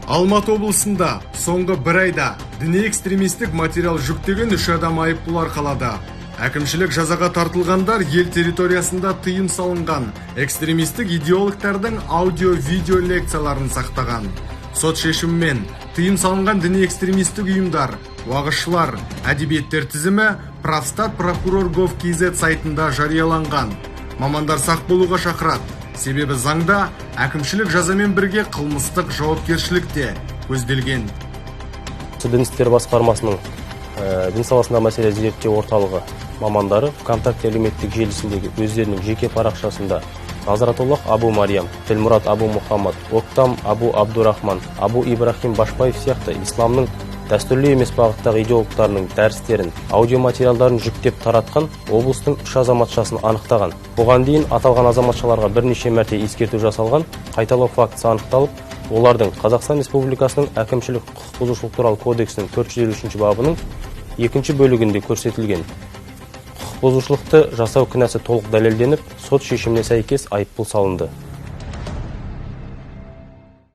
Алматы облысында соңғы бір айда діни экстремистік материал жүктеген үш адам айыппұл арқалады. Әкімшілік жазаға тартылғандар ел территориясында тыйым салынған экстремистік идеологтардың аудио-видео лекцияларын сақтаған. Сот шешімімен тыйым салынған діни экстремистік ұйымдар, уағызшылар, әдебиеттер тізімі Правстат прокурор gov kz сайтында жарияланған. Мамандар сақ болуға шақырады. Себебі заңда әкімшілік жазамен бірге қылмыстық жауапкершілік те көзделген. Дін істері басқармасының дін саласындағы мәселе зерттеу орталығы мамандары ВКонтакте әлеуметтік желісіндегі өздерінің жеке парақшасында Назратуллах Абу Мариям, Тілмұрат Абу Мұхаммад, Октам Абу Абдурахман, Абу Ибрахим Башбаев сияқты исламның дәстүрлі емес бағыттағы идеологтарының дәрістерін, аудиоматериалдарын жүктеп таратқан облыстың үш азаматшасын анықтаған. Бұған дейін аталған азаматшаларға бірнеше мәрте ескерту жасалған. Қайталау фактісі анықталып, олардың Қазақстан Республикасының әкімшілік құқық бұзушылық туралы кодексінің 453 бабының екінші бөлігінде көрсетілген құқық бұзушылықты жасау кінәсі толық дәлелденіп, сот шешіміне сәйкес айыппұл салынды.